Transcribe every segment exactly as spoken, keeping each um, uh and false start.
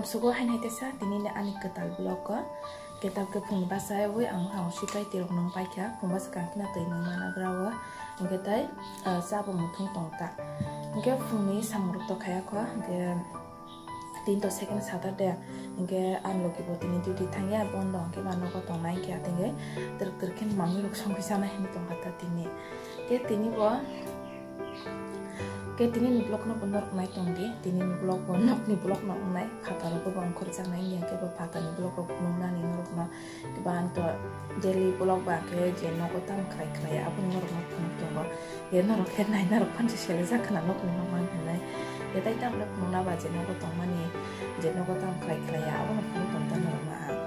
Sugo haini hai teisa tini ni ani kwtal vlog o. Kwtal khe phung basa ui ang ha swi pai tirok nung paikha. Phung basa kang khna twi nung mana gra o. Hwnkhe tai, ah, cha bo muthung tong ta. Hwnkhe phung ni samung rok to khaya kho. Hwnkhe tin to second Saturday. Hwnkhe ang logi bo tini duty thangya bondo hwnkhe ma nogo tongnai hwnkhe atwngwi twrwk twrwk khe manwi rok songwi chanai hinwi tongkha ta tini. Khe tini bo Khe tini ni vlog no bo norok nai tong di, tini ni vlog bo nok ni vlog no wngnai, phataro bo bang khorjaknai, yang khe bo phatani vlog rok nuknani norok no, khe ba ang to daily vlog ba khe je nogo tamo khlai khlai abo norok no phunuk tongo, je norok khe nai norok phan se sele jak khna nok ni ma man hinai, je tai tamo le phunukna ba je nogo tongmani, je nogo tamo khlai khlai abo no phunuk tong ta norok no ang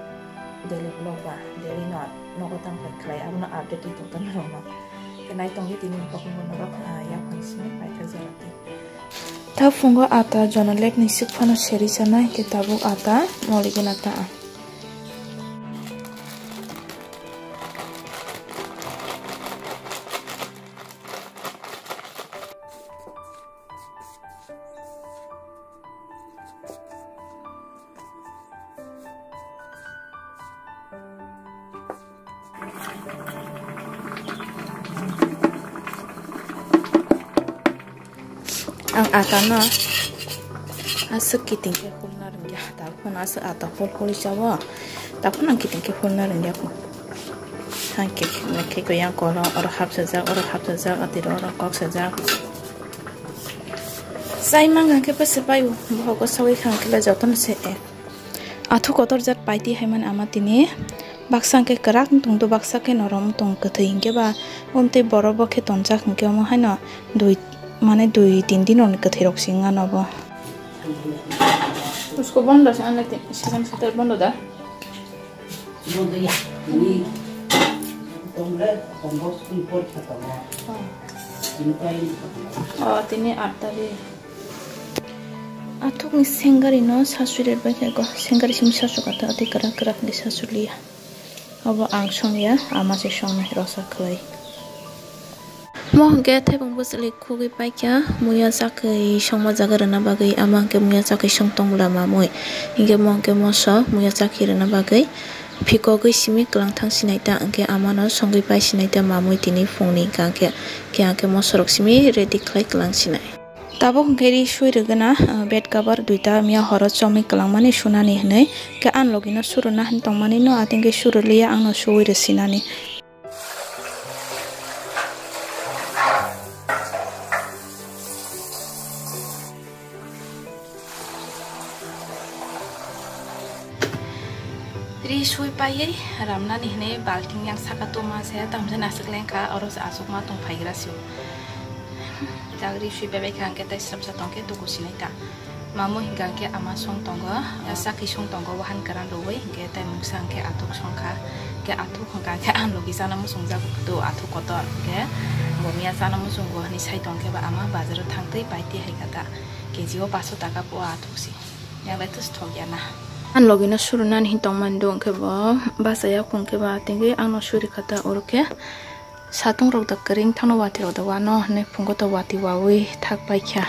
daily vlog ba daily no nogo tamo khlai khlai abo no update tong ta norok no. Khe nai tongdi tini ni kokno norok, ah, yaphang simi paithak jora twi. Ta phungo ata jona lek ni sik phano seri sanai, khe tabuk ata moligena ta. Ang ata no aswk kiting khe hulna rwngya, tabuk phano aswk ata hul hul chawo, tabuk phano ang kiting khe hulna rwngya kho. Hangkhe khe yang kolo oro hapsajak, oro hapsajak, atiro oro koksajak. Chai mang hwnkhe bwswk bai o, bohogo sogwi kha hwnkhe jotono se e. Athuk kotor jat paiti hai mani ama tini baksa hwnkhe kwrak wng tong do, baksa khe norom wng tong kwthwi hwnkhe ba, omtwi borok bo khe tonjak hwnkhe omo haino dui, mane dui tin din rokni kwthwi rok se wng ano bo. Usko bondo se, ano second shutter bondo da. Bondo ya. Ini tongle, tongo, ini porikha tongo. Ini pa ini. Oh, tini aat tarikh. Athukni sengari no sasuri bai khe go. Sengari simi sasuk ata ati kwrak kwrak di sasuliya. Abo ang songya, ama se songnai rosa khlai. Mo hwnkhe thaibung bwchwlwi khugwi paikha, muya chakwi songma jaga rwna bagwi, ama hwnkhe muya chakwi song tong bwla mamwi. Hinkhe mo hwnkhe moso muya chakwi rwna bagwi phikogwi simi kwlangthang sinai ta, hwnkhe amano songwi pai sinai ta mamwi tini phungni hwnkhe, hwnkhe hwnkhe mosorok simi ready khlai kwlang sinai. Tabuk hwnkhe ri sui rwgwna, ah, bed cover duita miya horo chomwi kwlangmani sunani hwnwi, khe ang logino suruna hwn tongmani no, atwngkhe surwliya, angno suwi rwsinani. Ri sui paiwi ramnani hwnwi balting yang saka tuma se tamjani aswk lengkha, oro se aswkma tong phaigra sio. Jak ri sui bai bai kha hwnkhe tei srapsa tongkhe tuku sinai ta. Mamwi hwnkha hwnkhe ama song tongo, sakhi song tongo, wahan kwran rwui hwnkhe tei mungsa hwnkhe athuk songkha, hwnkhe athuk hwnkha hwnkhe ang logi chana muchungjak do athuk kotor, hwnkhe bo miya chana muchungo hwnwi sai tongkhe ba ama bazaro thangtwi paitwi hai kha ta, K G o paso taka po athuk si, yang lai thus thok ya na. Ang logino surunani hin tongmani do hwnkhe bo bachaya hwnkhe ba tingwi angno suri kha ta oro khe. Satung rok da kwrwng thangno, watwi rok da wano hwnwi phungo to watwi wawi thak paikha.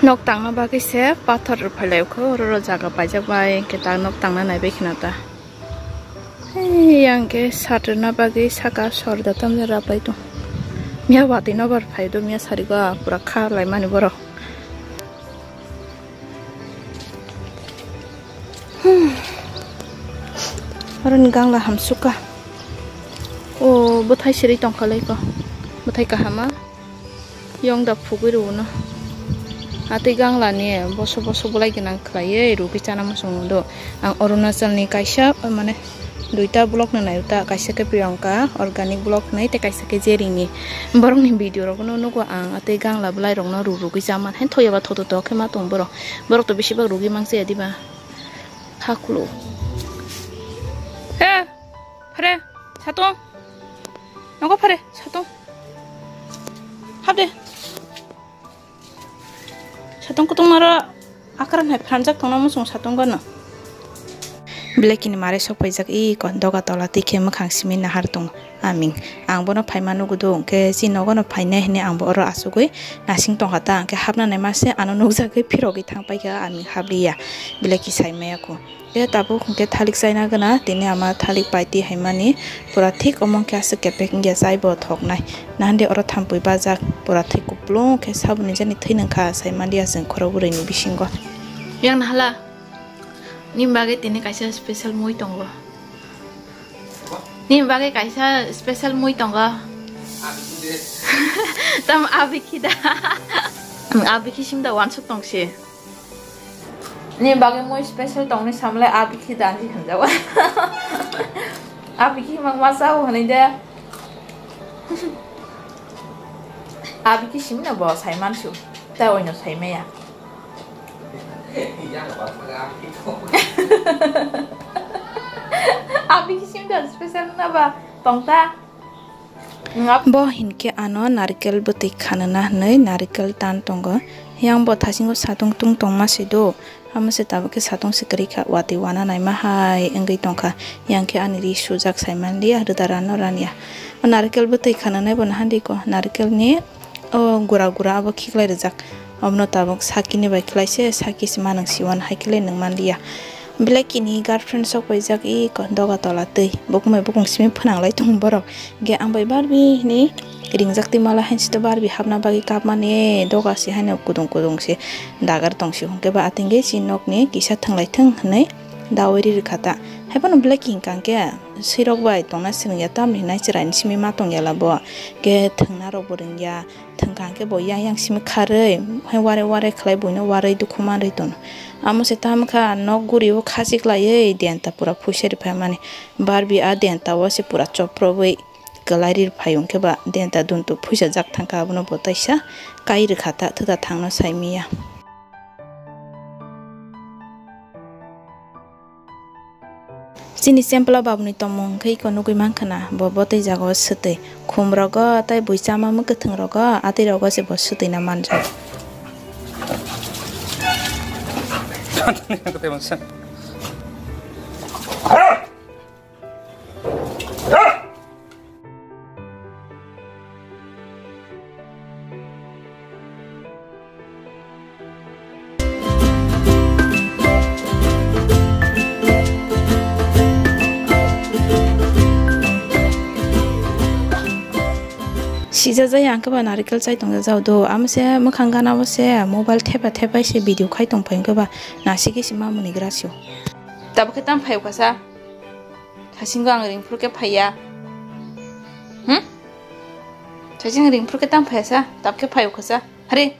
Nok tangna bagwi se pathor rw phailaio kho, oro ro jaga paijak bai hwnkhe ta nok tangna naibai khna ta. Hei, yang khe sat rwna bagwi saka sor da tamjani rapai tong. Miya watwi nobar phai do, miya sarigo pura kha laimani borok. Hmm. Aroni gangla hamsukha. O bwthai siri tongkha lai kho. Bwthai kahama. Yong da phugwi rwno. Atwi ganglani boso boso bolai gwnang khlaiwi rwgwi chana muchung do. Ang Arunachalni kaisa, mane, duita vlog no naio ta, kaisa khe Priyanka Organic Vlog hinwi tei kaisa khe Jerry ni. Borokni video rokno nugo ang, atwi gangla bwlai rokno rw rwgwi chaman hai thoyaba thoto to khe ma tong borok. Borok to bisi bak rwgwi mang chaya diba. Hakulu. He, phare, satung. Nogo phare, satung. Habde. Satung kutung naro akran hai phanjak tongna muchung satung gano. Belai kini mare sok paijak, i ko doga tola twi khe mwkhang simi nahar tong aming. Ang bono phaima nugudo, hwnkhe chini nogo no phainai hinwi ang bo oro achugwi nasing tongkha ta, hwnkhe hapna naima se ano nukjagwi phirogwi thang paikha aming habliya, belai khe sai maya kho. Tei tabuk hwnkhe thalik chaina gana, tini ama thalik paiti haimani pura thik omo khe aswk kepek wngya chai bo thoknai. Nahande oro thampui bajak pura thwi kuplung khe saboni jani thwi nangkha sai manliya chwng khorok bwrwini bisingo. Yang nahala? Nini bagwi tini kaisa special mui tongo. Nini bagwi kaisa special mui tongo. Tam abikhi da. Ang abikhi sim da wansuk tongsi. Nini bagwi mui special tongni samle abikhi da hinwi hwnjago. Abikhi mang ma chao hwnwi de. Abikhi simino bo sai mansu. Tai oino sai maya. Abikhi simino special na ba tongta. Bo hinkhe ano narikel bwtwi khanana hwnwi narikel tan tongo. Yang bo thasingo satung tung tongma se do. Amo se tabuk khe satung se kwrwi kha, watwi wana naima hai wngwi tongkha. Yang khe ani ri sujak sai manliya, rwda rano ranya. O narikel bwtwi khananai bo nahandiko, narikel ni o gura gura abo khiklai rijak. Obono tabuk sakini bai khlai se, saki se manang siwan hai khe le nung manliya. Belai kini girlfriend sok paijak i ko doga tola twi. Bukung bai bukung simi phwnang lai tongo borok. Ge ang bai Barbie hinwi ringjak twi mala hainsi to Barbie hapna bagwi kapmani doga se haino kudung kudung se dagar tong si hwnkhe ba atingge si nokni kisa thwnglai thwng hinwi dawi ri rwkha ta. Haiphano belai khe hwnkha hwnkhe swirok bai tongna swrwngya tamni hinai chwraini simi ma tongya la bo. Ge thwngna rok bo rwngya, thwngkha hwnkhe bo yang yang simi kharwi hai ware ware khlai buino warwi dukhu manrwi tono. Amo se tamo kha nok guri o khachik laiwi denta pura phuisa rwphaimani. Barbie a denta o se pura choprobwi kwlai ri phai hwnkhe ba denta duntu phuisa jak thangkha, abono bo taisa kai rwkha ta, thwda thangno sai miya. Chini Sempla babuni tongmung hwnkhe iko nugwi mankha na, bo botwi jaga o swtwi. Khum rogo tei bui chama mwkhwthwng rogo, atwi rogo se bo swtwi na manjak. Sijajak ya hwnkhe ba narikel chai tongjak do. Amo se mwkhang gana o se mobile thepa thepai se video khai tongphai hwnkhe ba nasigwi se mamoni grasio. Tabuk khe tamo phai kha sa? Thasingo ang ringphuru khe phaiya. Hmm? Thaising ringphuru khe tamo phaiya sa? Tabuk khe phai kha sa? Hari.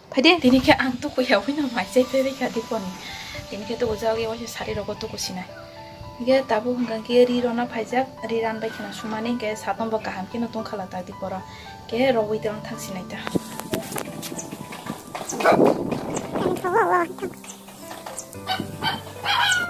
Phaidi. Tini khe ang tuku ya wino mai chai phai kha dikoni. Tini khe tuku jagwi waisa sari rogo tuku sinai. Ge tabuk hwnkha khe ri rona phaijak, ri ran bai khna sumani, ge satung bo kaham kheno tong khala ta dikoro. Ge rogwi tong thang sinai ta.